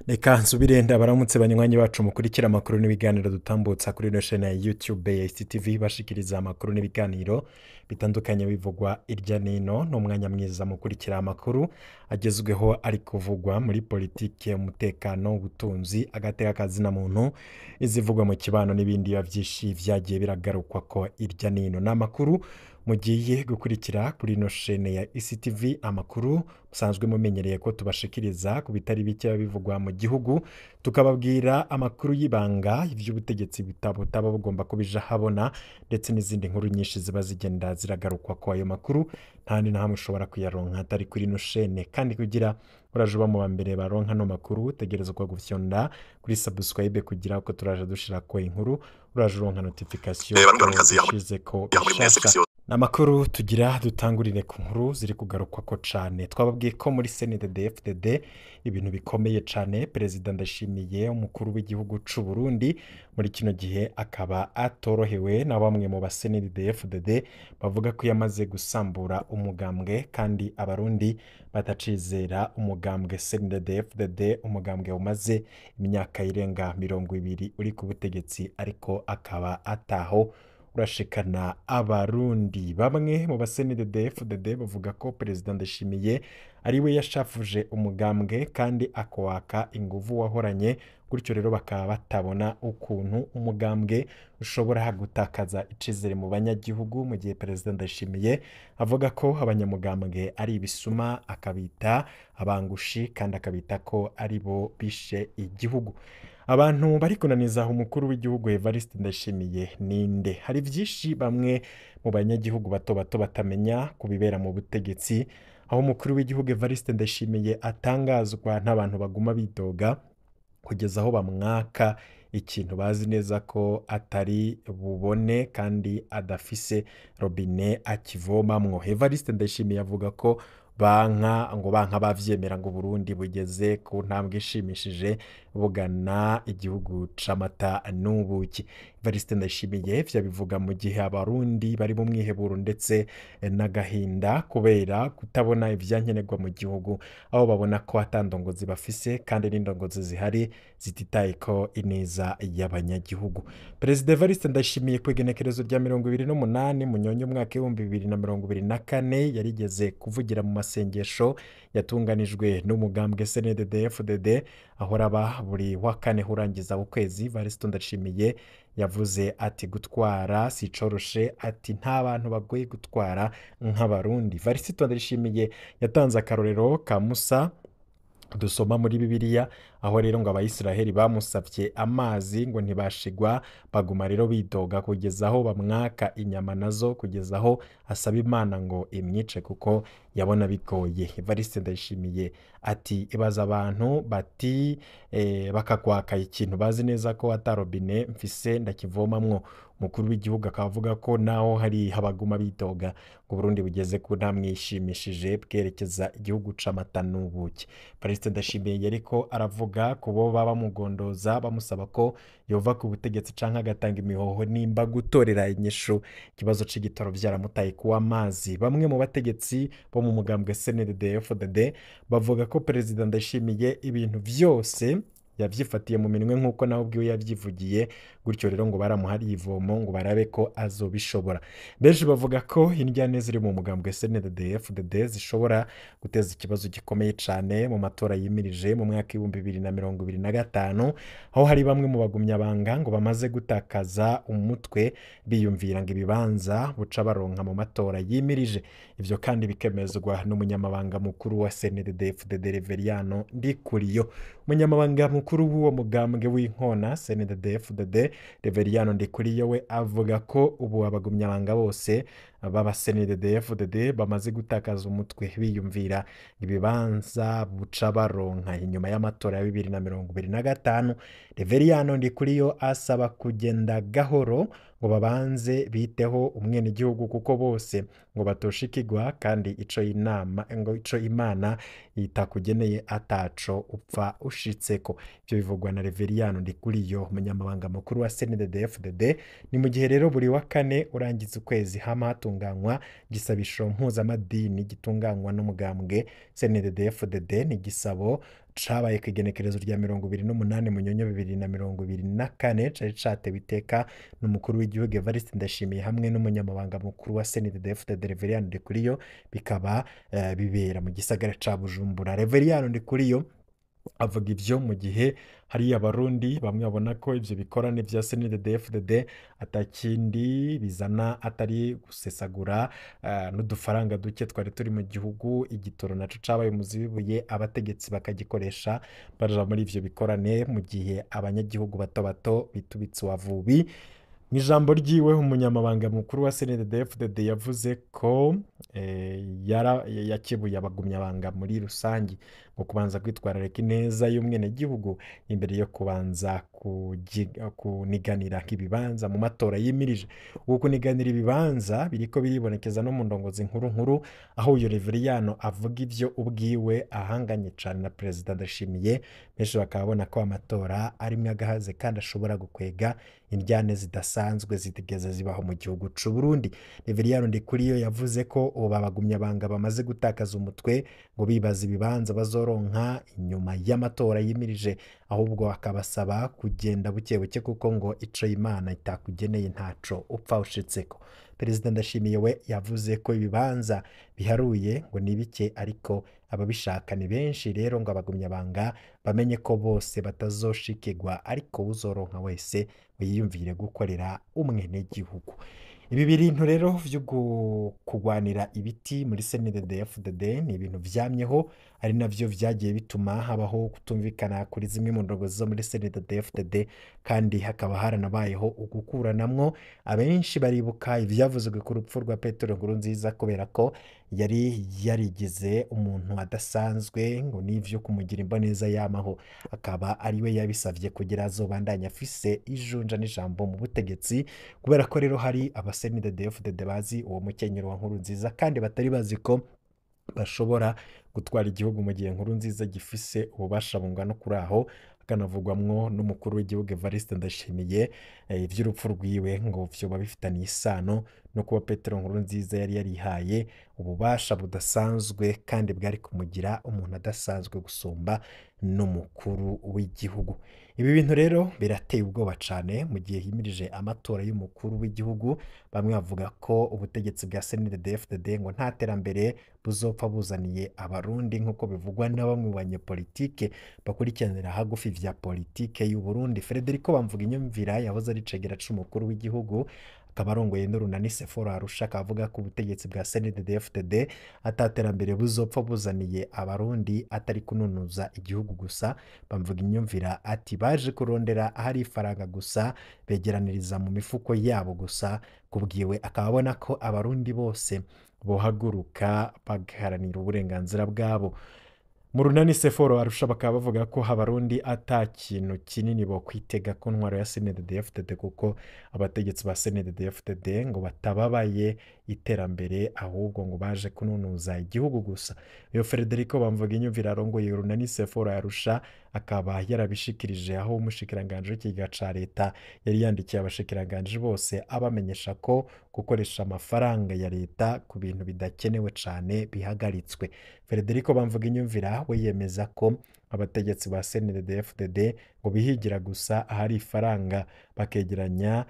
Reka nsubire ndabaramutse banywanyi bacu mukurikira amakuru n'ibiganiro dutambutsa kuri ino chaîne ya YouTube ya ICTV, bashikiriza amakuru n'ibiganiro bitandukanye bivugwa irya nino. Ni umwanya mwiza mukurikira amakuru agezweho ari kuvugwa muri politike, umutekano, ubutunzi, agateka kazina muntu, izivugwa mu kibano n'ibindi biba vyinshi vyagiye biragarukwa ko irya nino. Ni amakuru mugiye gukurikira kuri ino chaîne ya ICTV, amakuru musanzwe mumenyereye ko tubashikiriza ku bitari bike bivugwa mu gihugu, tukababwira amakuru y'ibanga ivy'ubutegetsi butaba bugomba kubija habona, ndetse n'izindi nkuru nyinshi ziba zigenda ziragarukwa ko ayo makuru nta na hamwe ushobora kuyaronka atari kuri ino chaîne. Kandi kugira uraje uba mu ba mbere baronka no makuru, utegerezwa gufyonda kuri subscribe kugira uko turaje dushirako inkuru uraje uronka notification ushizeko bishasha. Amakuru tugira dutangurire ku nkuru ziri kugarukwa ko cane. Twababwiye ko muri CNDD-FDD ibintu bikomeye cane. Perezida Ndashimiye, umukuru w'igihugu c'u Burundi, muri kino gihe akaba atorohewe na bamwe mu ba CNDD-FDD bavuga ko yamaze gusambura umugambwe, kandi abarundi batacizera umugambwe CNDD-FDD, umugambwe umaze imyaka irenga 20 uri ku butegetsi, ariko akaba ataho urashikana abarundi. Bamwe mu ba CNDD-FDD bavuga ko Perezida Ndashimiye ari we yashafuje umugambwe kandi akowaka inguvu wahoranye, gutyo rero bakaba batabona ukuntu umugambwe ushobora gutakaza icizere mu banyagihugu, mu gihe Perezida Ndashimiye avuga ko abanyamugambwe ari ibisuma, akabita abangushi, kandi akabita ko ari bo bishe igihugu. Abantu bari kunaniza umukuru w'igihugu Evariste Ndayishimiye ninde? Hari vyinshi bamwe mu banyagihugu bato bato batamenya kubibera mu butegetsi, aho umukuru w'igihugu Evariste Ndayishimiye atangazwa n'abantu baguma bidoga kugeza aho bamwaka ikintu bazi neza ko atari bubone kandi adafise robine akivomamwo. Evariste Ndayishimiye avuga ko banka ngo banka bavyemera ngo Burundi bugeze ku ntambwe ishimishije bugana igihugu c'amata n'ubuki. Evariste Ndayishimiye vyabivuga mu gihe abarundi bari mu mwiheburo ndetse n'agahinda kubera kutabona ivyankenerwa mu gihugu, aho babona ko atandongozi bafise kandi n'indongozi zihari zititaye ko ineza y'abanyagihugu. Perezida Evariste Ndayishimiye ku igenekerezo rya 28 Munyonyo umwaka 2024 yarigeze kuvugira mu masengesho yatunganijwe n'umugambwe CNDD-FDD aho raba buri wa kane hurangiza ukwezi. Evariste Ndayishimiye yavuze ati gutwara sicoroshe, ati nta bantu bagoye gutwara nk'abarundi. Evariste Ndayishimiye yatanze akarorero ka Musa dusoma muri Bibiliya, aho rero ngo abayisiraheli bamusavye amazi ngo ntibashigwa, baguma rero bidoga kugeza aho bamwaka inyama nazo, kugeza aho asaba Imana ngo imwice kuko yabona bigoye. Evariste Ndayishimiye ati ibaza abantu bati bakakwaka ikintu bazi neza ko ata robine mfise ndakivomamwo. Umukuru w'igihugu akavuga ko naho hari habaguma bidoga ngo Burundi bugeze ku ntambwe ishimishije bwerekeza igihugu c'amata n'ubuki. Evariste Ndayishimiye ariko aravuga ko bo baba bamugondoza bamusaba ko yova ku butegetsi canke agatanga imihoho nimba gutorera inyishu ikibazo c'igitoro vyaramutaye kuwa amazi. Bamwe mu bategetsi bo mu mugambwe CNDD-FDD bavuga ko Perezida Ndayishimiye ibintu vyose yavyifatiye mu minwe nk'uko nawe ubwiwe yavyivugiye, gutyo rero ngo baramuhariye ivomo ngo barabe ko azobishobora. Benshi bavuga ko indyane ziri mu mugambwe CNDD-FDD zishobora guteza ikibazo gikomeye cane mu matora yimirije mu mwaka 2025, aho hari bamwe mu bagumyabanga ngo bamaze gutakaza umutwe biyumvira ngo ibibanza buca baronka mu matora yimirije. Ivyo kandi bikemezwa n'umunyamabanga mukuru wa CNDD-FDD Reveriyano Ndikuriyo. Umunyamabanga mukuru w'uwo mugambwe w'inkona CNDD-FDD Reveriyano Ndikuriyo we avuga ko ubu abagumyabanga bose baba CNDD-FDD bamaze gutakaza umutwe biyumvira ibibanza buca baronka inyuma y'amatora ya 2025. Reveriyano Ndikuriyo asaba kugenda gahoro ngo babanze biteho umwenegihugu kuko bose ngo batoshikigwa, kandi ico inama ngo ico Imana itakugeneye ataco upfa ushitseko. Ivyo bivugwa na Reveriyano Ndikuriyo, umunyamabanga mukuru wa CNDD-FDD. Ni mu gihe rero buri wa kane urangiza ukwezi hama hatunganywa gisabisho mpuzamadini gitunganywa n'umugambwe CNDD-FDD. Ni igisabo cabaye ku igenekerezo rya 28 Munyonyo 2024, cari catewe iteka n'umukuru w'igihugu Evariste Ndayishimiye hamwe n'umunyamabanga mukuru wa CNDD-FDD Reveriyano Ndikuriyo, bikaba bibera mu gisagara ca Bujumbura. Reveriyano Ndikuriyo avuga ivyo mu gihe hari abarundi bamwe babona ko ivyo bikorane vya CNDD-FDD atakindi bizana atari gusesagura n'udufaranga duke twari turi mu gihugu. Igitoro naco cabaye umuzibibuye, abategetsi bakagikoresha baja muri ivyo bikorane mu gihe abanyagihugu bato bato bitubitse uwavubi. Mu ijambo ryiwe, umunyamabanga mukuru wa CNDD-FDD yavuze ko yakebuye abagumyabanga muri rusangi ngo kubanza kwitwararika ineza y'umwenegihugu imbere yo kubanza kuniganira ibibanza mu matora yimirije. Uku kuniganira ibibanza biriko biribonekeza no mu ndongozi nkuru nkuru, aho uyu Reveriyano avuga ivyo ubwiwe ahanganye cane na Perezida Ndayishimiye. Benshi bakaba babona ko amatora arimwo agahaze kandi ashobora gukwega indyane zidasanzwe zitigeze zibaho mu gihugu c'u Burundi. Reveriyano Ndikuriyo yavuze ko ubu abagumyabanga bamaze gutakaza umutwe ngo bibaza ibibanza bazoronka inyuma y'amatora yimirije, ahubwo akabasaba kugenda buke buke kuko ngo ico Imana itakugeneye ntaco upfa ushitseko. Perezida Ndashimiye we yavuze ko ibibanza biharuye ngo ni bike ariko ababishaka ni benshi, rero ngo abagumyabanga bamenye ko bose batazoshikirwa, ariko uzoronka wese ngo yiyumvire gukorera umwenegihugu. Ibi bintu rero vyo kugwanira ibiti muri CNDD-FDD ni ibintu vyamyeho, ari navyo vyagiye bituma habaho kutumvikana kuri zimwe mu ndongozi zo muri CNDD-FDD, kandi hakaba haranabayeho ugukuranamwo. Abenshi baribuka ivyavuzwe ku rupfu rwa Petero Nkurunziza, kubera ko yari yarigize umuntu adasanzwe ngo n'ivyo kumugira imboneza yamaho, akaba ariwe yabisavye kugira azobandanye afise ijunja n'ijambo mu butegetsi. Kubera ko rero hari aba CNDD-FDD bazi uwo mukenyero wa Nkurunziza kandi batari bazi ko bashobora gutwara igihugu mu gihe Nkurunziza gifise ububasha bungana kuri aho, hakanavugwamwo n'umukuru w'igihugu Evariste Ndayishimiye. Ivy'urupfu rwiwe ngo vyoba bifitaniye isano no kuba Petero Nkurunziza yari yarihaye ububasha budasanzwe kandi bwari kumugira umuntu adasanzwe gusumba n'umukuru w'igihugu. Ibi bintu rero birateye ubwoba cane mu gihe himirije amatora y'umukuru w'igihugu. Bamwe bavuga ko ubutegetsi bwa CNDD-FDD ngo nta terambere buzopfa buzaniye abarundi, nk'uko bivugwa na bamwe mu banyepolitike bakurikiranira hagufi vya politike y'u Burundi. Federico Bamvuginyumvira yahoze ari icegera c'umukuru w'igihugu, akaba arongoye n'urunani Sefora Arusha, akavuga ko ubutegetsi bwa CNDD-FDD ataterambere buzopfa buzaniye abarundi atari kununuza igihugu gusa. Bamvuginyumvira ati baje kurondera ahari ifaranga gusa, begeraniriza mu mifuko yabo gusa. Kubwiwe akaba abona ko abarundi bose bohaguruka bagaharanira uburenganzira bwabo. Mu runani Seforo Arusha bakaba bavuga ko abarundi ata kintu kinini bokwitega ku ntwaro ya CNDD-FDD, kuko abategetsi ba CNDD-FDD ngo batababaye iterambere ahubwo ngo baje kununuza igihugu gusa. Uyo Federico Bamvuginyumvira arongoye urunani Seforo Arusha akaba yarabishikirije aho umushikiranganji w'ikigega ca leta yari yandikiye abashikiranganji bose abamenyesha ko gukoresha amafaranga ya leta ku bintu bidakenewe cane bihagaritswe. Federico Bamvuginyumvira we yemeza ko abategetsi ba CNDD-FDD ngo bihigira gusa ahari ifaranga, bakegeranya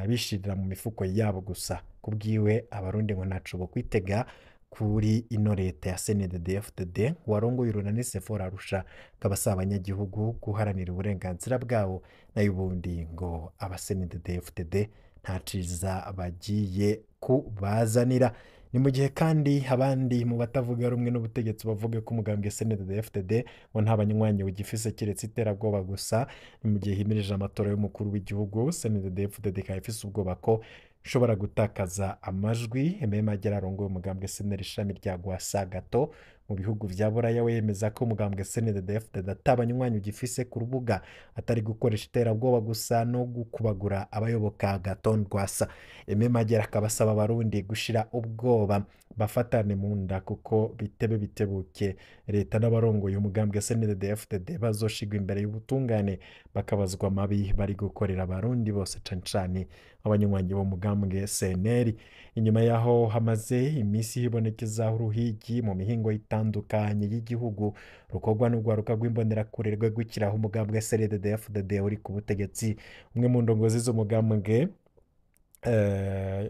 bishirira mu mifuko yabo gusa. Kubwiwe abarundi ngo ntaco bokwitega kuri ino leta ya CNDD-FDD. Warongoye urunani Sefora Arusha akaba asaba abanyagihugu guharanira uburenganzira bwabo, nayo ubundi ngo aba CNDD-FDD nta ciza bagiye kubazanira. Ni mu gihe kandi abandi mu batavuga rumwe n'ubutegetsi bavuga ko umugambwe CNDD-FDD ngo nta banywanyi ugifise keretse iterabwoba gusa. Ni mu gihe himirije amatora y'umukuru w'igihugu, CNDD-FDD ikaba ifise ubwoba ko ishobora gutakaza amajwi. Aime Magera arongoye umugambwe CNL ishami rya Gwasagato mu bihugu vya Buraya we yemeza ko umugambwe CNDD-FDD ata banywanyi ugifise ku rubuga, atari gukoresha iterabwoba gusa no gukubagura abayoboka Agathon Rwasa. Aime Magera akaba asaba abarundi gushira ubwoba bafatane mu nda, kuko bitebe bitebuke leta n'abarongoye umugambwe CNDD-FDD bazoshigwa imbere y'ubutungane bakabazwa amabi bari gukorera abarundi bose, cane cane abanywanyi b'umugambwe CNL. Inyuma yaho hamaze iminsi hibonekeza uruhigi mu mihingo itandukanye y'igihugu rukorwa n'urwaruka rw'imbonerakure rwegukiraho umugambwe CNDD-FDD uri ku butegetsi. Umwe mu ndongozi z'umugambwe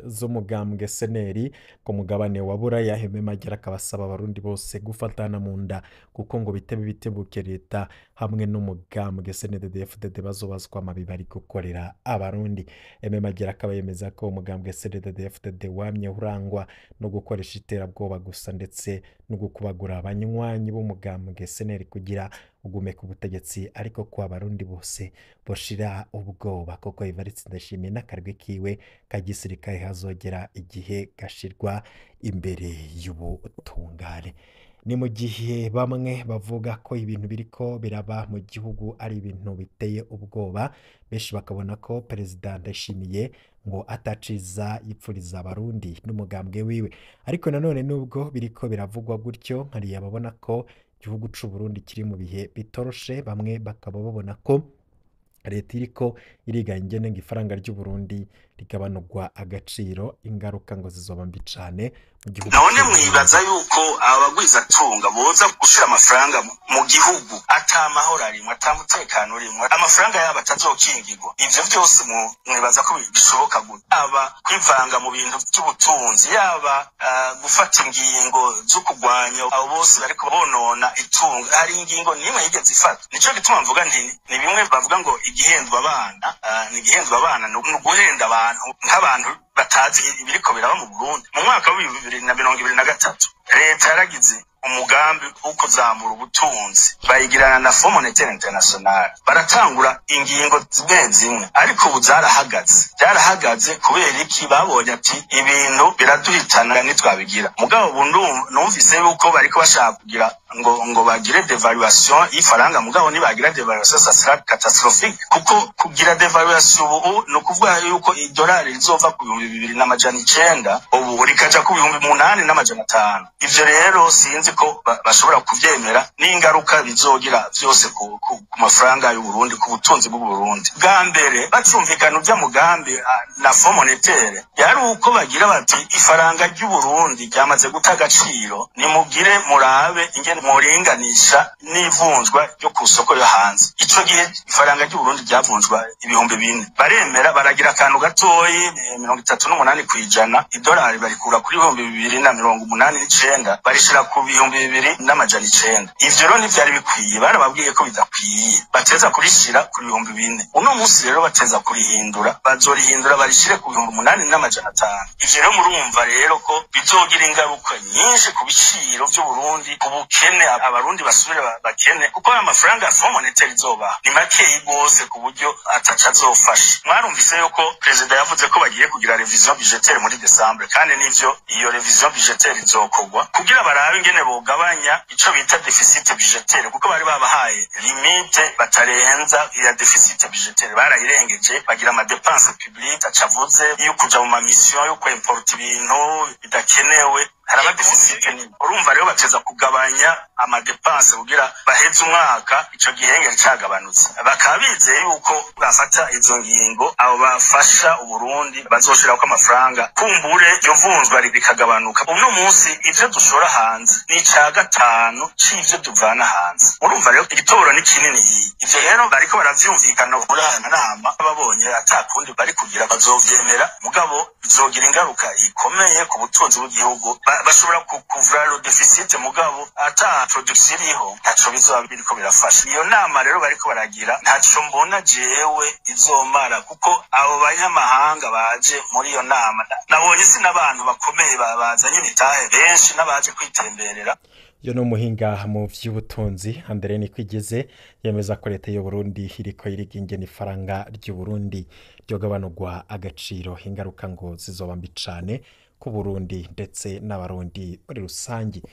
z'umugambwe seneri ku mugabane wa Buraya, Aime Magera, akaba asaba abarundi bose gufatana mu nda kuko ngo bitebe bitebuke leta hamwe n'umugambwe CNDD-FDD bazobazwa amabi bari gukorera abarundi. Aime Magera akaba yemeza ko umugambwe CNDD-FDD wamye urangwa no gukoresha iterabwoba gusa ndetse no gukubagura abanywanyi b'umugambwe seneri kugira ugume ku butegetsi, ariko ko abarundi bose boshira ubwoba kuko Evariste Ndayishimiye n'akarwi kiwe ka gisirikare hazogera igihe gashirwa imbere y'ubutungane. Ni mu gihe bamwe bavuga ko ibintu biriko biraba mu gihugu ari ibintu biteye ubwoba, benshi bakabona ko Perezida Ndayishimiye ngo ataciza yipfuriza abarundi n'umugambwe wiwe. Ariko nanone nubwo biriko biravugwa gutyo, hari ababona ko igihugu c'u Burundi kiri mu bihe bitoroshe, bamwe bakaba babona ko leta iriko iriga ingene ngo ifaranga ry'u Burundi rigabanurwa agaciro, ingaruka ngo zizoba mbi cane mu gihugu None c'u Burundi. Mwibaza yuko abagwizatunga boza gushira amafaranga mu gihugu ata mahoro arimwo, ata mutekano urimwo, amafaranga yabo atazokingirwa? Ivyo vyose mwibaza ko bishoboka gute? Yaba kwivanga mu bintu vy'ubutunzi, yaba gufata ingingo zo kurwanya abo bose bariko bonona itunga, hari ingingo nimwe yigeze ifata? Nico gituma mvuga nti ni bimwe bavuga ngo igihendwa abana, ni igihendwa abana, ni uguhenda abantu nk'abantu batazi ibiriko biraba mu Burundi. Mu mwaka wa 2023 leta yaragize umugambi wo kuzamura ubutunzi, bayigirana na Fonds Monétaire International, baratangura ingingo zimwe zimwe, ariko ubu zarahagaze. Byarahagaze kubera iki? Babonye ati ibintu biraduhitana nitwabigira. Mugabo ubu numvise yuko bariko bashaka kugira ngo bagire dévaluation y'ifaranga. Mugabo nibagira dévaluation, ça sera catastrophique, kuko kugira dévaluation ubu ni ukuvuga yuko idolari rizova ku 2900 ubu rikaja ku 8500. Ivyo rero sinzi ko bashobora kuvyemera n'ingaruka bizogira vyose ku mafaranga y'u Burundi, ku butunzi bw'u Burundi. Bwa mbere bacumvikana urya mugambi na Fonds monétaire, yari uko bagira bati ifaranga ry'u Burundi ryamaze guta agaciro, nimugire murabe ingene muringanisha n'ivunjwa ryo ku soko yo hanze. Ico gihe ifaranga ry'u Burundi ryavunjwa 4000. Baremera, baragira akantu gatoyi, 38%, idolari barikura kuri 2089 barishira ku 2900. Ivyo rero ntivyari bikwiye, barababwiye ko bidakwiye, bateza kurishira ku 4000. Uno munsi rero bateza kurihindura, bazorihindura barishire ku 8500. Ivyo rero murumva rero ko bizogira ingaruka nyinshi ku biciro vy'Uburundi, ku bukene, abarundi basubire bakene, kuko aya mafaranga ya Fonds monétaire izobaha ni makeyi gose ku buryo ataco azofasha. Mwarumvise yuko perezida yavuze ko bagiye kugira révision budgétaire muri décembre, kandi nivyo, iyo révision budgétaire izokorwa kugira barabe ingene bogabanya ico bita déficit budgétaire, kuko bari babahaye limite batarenza ya déficit budgétaire, barayirengeje, bagira ama dépenses publiques acavuze yo kuja mu ma mission, yo kwimporta ibintu bidakenewe, haraba déficit nini. Urumva rero bateza kugabanya ama dépenses kugira baheze umwaka ico gihengeri cagabanutse. Bakaba bizeye yuko bafata izo ngingo, abo bafasha Uburundi bazoshirako amafaranga, kumbure iryo vunjwa rikagabanuka. Uno munsi ivyo dushora hanze ni ica gatanu c'ivyo tuvana hanze. Urumva rero igitoro ni kinini. Ivyo rero bariko baravyumvikana muri aya nama, babonye atakundi bari kugira bazovyemera, mugabo bizogira ingaruka ikomeye ku butunzi bw'igihugu. Bashobora kuvura le déficit, mugabo ata production iriho ntaco bizoba biriko birafasha. Iyo nama rero bariko baragira ntaco mbona jewe izomara, kuko abo banyamahanga baje muri iyo nama nabonye si n'abantu bakomeye bazanye imitahe, benshi n'abaje kwitemberera. Yo ni umuhinga mu vy'ubutunzi Andre Nikwigeze, yemeza ko leta y'u Burundi iriko iriga ingene ifaranga ry'u Burundi ryogabanurwa agaciro, ingaruka ngo zizoba mbi cane ku Burundi ndetse n'abarundi muri rusangi.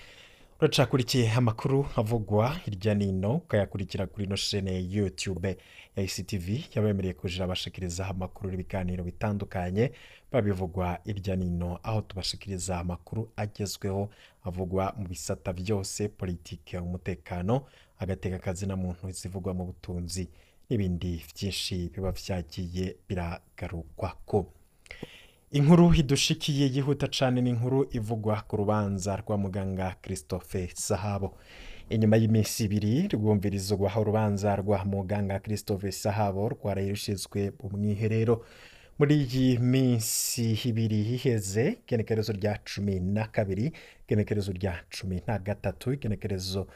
Uracakurikiye amakuru avugwa hirya nino, ukayakurikira kuri ino shene YouTube ya ICTV yabemereye kuja abashikiriza amakuru n'ibiganiro bitandukanye babivugwa hirya nino, aho tubashikiriza amakuru agezweho avugwa mu bisata byose: politike, umutekano, agateka kazina muntu, izivugwa mu butunzi n'ibindi vyinshi biba vyagiye biragarukwako. Inkuru idushikiye yihuta cane ni inkuru ivugwa ku rubanza rwa muganga Christophe Sahabo. Inyuma y'iminsi ibiri rwumvirizwa urubanza rwa muganga Christophe Sahabo rwaraye rushizwe mu mwiherero. Muri iyi minsi ibiri iheze, igenekerezo rya 12, igenekerezo rya 13, igenekerezo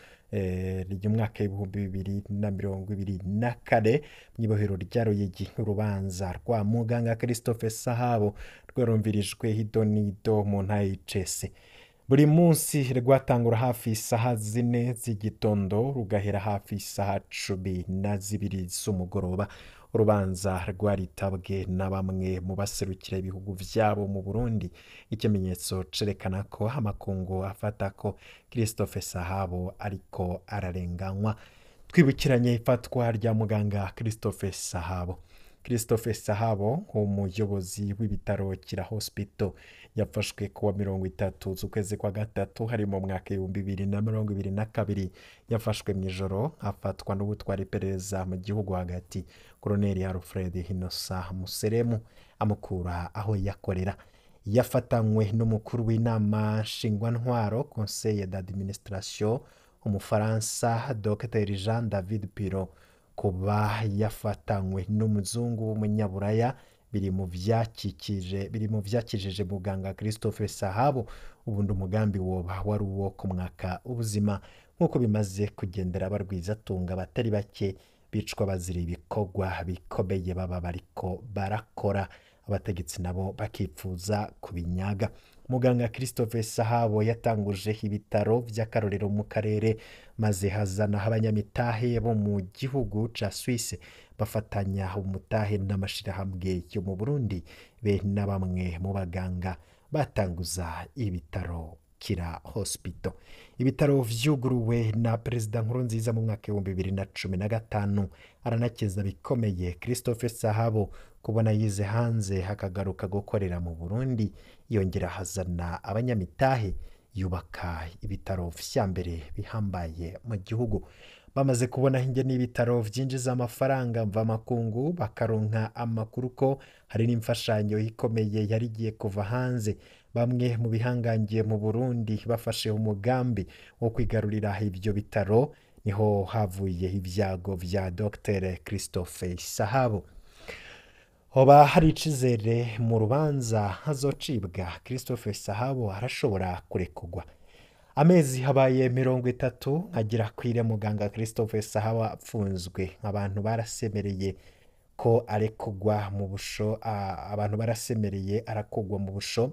ry'umwaka w'2024, mw'ibohero rya Ruyigi, urubanza rwa muganga Christophe Sahabo rwarumvirijwe idonido mu ntara y'Icese. Buri munsi rwatangura hafi isaha 4 z'igitondo rugahera hafi isaha 12 z'umugoroba. Urubanza rwaritabwe na bamwe mu baserukira ibihugu vyabo mu Burundi, ikimenyetso cerekana ko amakungu afata ko Christophe Sahabo ariko ararenganywa. Twibukiranye ifatwa rya muganga Christophe Sahabo. Christophe Sahabo, umuyobozi w'ibitaro Kira Hospital, yafashwe kuwa 30 z'ukwezi kwa gatatu hari mu mwaka 2022. Yafashwe mu ijoro afatwa n'ubutwara iperereza mu gihugu hagati, Colonel Alfred Hinosa Museremu, amukura aho yakorera. Yafatanywe n'umukuru w'inama nshingwantwaro, Conseil d'administration, umufaransa Dr Jean David Piro. Kuba yafatanywe n'umuzungu w'umunyaburaya biri mu vyakijije muganga Christophe Sahabo. Ubundi umugambi woba wari uwo kumwaka ubuzima, nk'uko bimaze kugendera abarwizatunga batari bake bicwa bazira ibikorwa bikomeye baba bariko barakora, abategetsi nabo bakipfuza kubinyaga. Muganga Christophe Sahabo yatanguje ibitaro vy'akarorero mu karere, maze hazana abanyamitahe bo mu gihugu ca Suisse bafatanya umutahe n'amashirahamwe yo mu Burundi, be na bamwe mu baganga batanguza ibitaro Kira Hospital. Ibitaro vyuguruwe na Perezida Nkurunziza mu mwaka 2015. Aranakeza bikomeye Christophe Sahabo kubona yize hanze hakagaruka gukorera mu Burundi, yongera hazana abanyamitahe yubaka ibitaro vya mbere bihambaye mu gihugu. Bamaze kubona hinge n'ibitaro vyinjiza amafaranga mvamakungu, bakaronka amakuru ko hari n'imfashanyo ikomeye yari igiye kuva hanze. Bamwe mu bihangangiye mu Burundi bafashe umugambi wo kwigarurira ivyo bitaro, niho havuye ibyago vya Dr Christophe Sahabo. Hoba hari icizere mu rubanza hazocibwa Christophe Sahabo arashobora kurekurwa. Amezi habaye 30 nkagira kwire muganga Christophe Sahabo apfunzwe. Abantu barasemereye ko arekugwa mu busho, abantu barasemereye arakugwa mu busho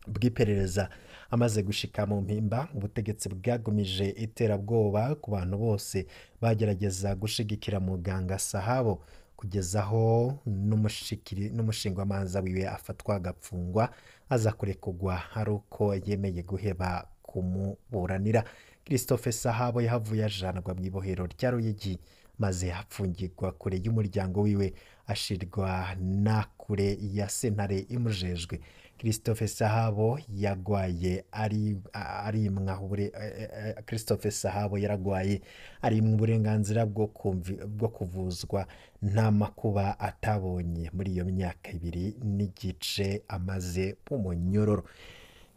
bw'iperereza. Amaze gushika mu mpimba, ubutegetsi bwagumije iterabwoba ku bantu bose bagerageza gushigikira muganga Sahabo, kugeza aho n'umushingwamanza wiwe afatwa agapfungwa, aza kurekugwa hari uko yemeye guheba kumuburanira. Christophe Sahabo yahavuye ajanwa mw'ibohero rya Ruyigi, maze apfungirwa kure y'umuryango wiwe, ashirwa na kure ya sentare imujejwe. Christophe Sahabo yagwaye arimwa Christophe Sahabo yaragwaye arimwa uburenganzira bwo kuvuzwa nta makuba atabonye muri iyo myaka 2.5 amaze umunyororo.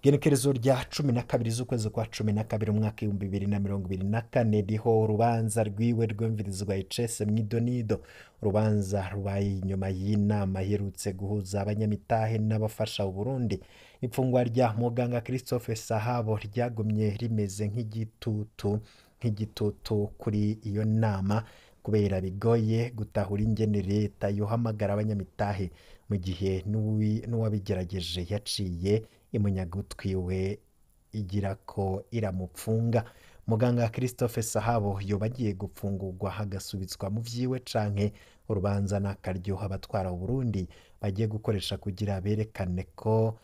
Igenekerezo rya 12 z'ukwezi kwa 12 umwaka 2024 riho urubanza rwiwe rwumvirizwa icese mw'idonido. Urubanza rubaye inyuma y'inama iherutse guhuza abanyamitahe n'abafasha Uburundi. Imfungwa rya muganga Christophe Sahabo ryagumye rimeze nk'igitutu kuri iyo nama, kubera bigoye gutahura ingene leta yohamagara abanyamitahe mu gihe n'uwabigerageje yaciye imunyagutwi we igira ko iramupfunga. Muganga Christophe Sahabo yoba agiye gupfungurwa hagasubizwa mu vyiwe, canke urubanza n'akaryoha abatwara Uburundi bagiye gukoresha kugira berekane ko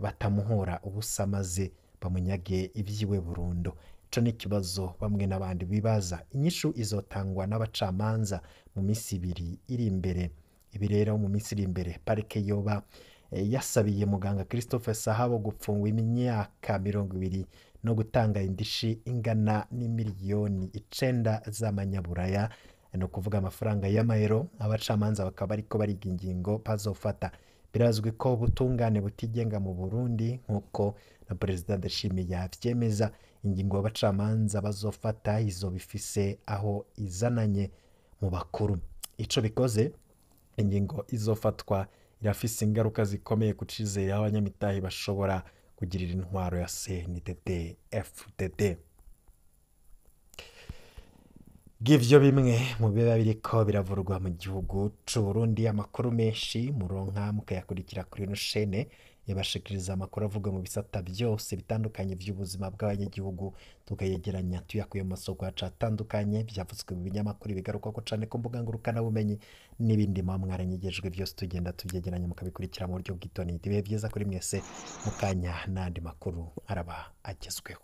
batamuhora ubusa maze bamunyage ivyiwe burundu. Ico ni ikibazo bamwe n'abandi bibaza. Inyishu izotangwa n'abacamanza mu minsi ibiri iri imbere. Ibi rero mu minsi iri imbere parike yoba yasabiye muganga Christophe Sahabo gupfungwa imyaka 20 no gutanga indishi ingana n'imiliyoni 9 z'amanyaburaya, no kuvuga amafaranga y'amayero. Abacamanza bakaba ariko bariga ingingo bazofata. Birazwi ko ubutungane butigenga mu Burundi nk'uko na Perezida Ndayishimiye yavyemeza. Ingingo y'abacamanza bazofata izoba ifise aho izananye mu bakuru. Ico bikoze, ingingo izofatwa irafise ingaruka zikomeye ku cizere abanyamitahe bashobora kugirira intwaro ya CNDD FDD. Ngivyo bimwe mu biba biriko biravurwa mu gihugu c'u Burundi. Amakuru menshi muronka mukayakurikira kuri ino shene yabashikiriza amakuru avuga mu bisata byose bitandukanye by'ubuzima bw'abanyagihugu, tukayegeranya tuyakuye mu masoko yacu atandukanye, byavuzwe mu binyamakuru, bigarukwako cane ku mbuga ngurukanabumenyi n'ibindi muba mwaranyegejwe, byose tugenda tubyegeranya mukabikurikira mu buryo bw'itonde. Ibihe byiza kuri mwese, mukanya n'andi makuru araba agezweho.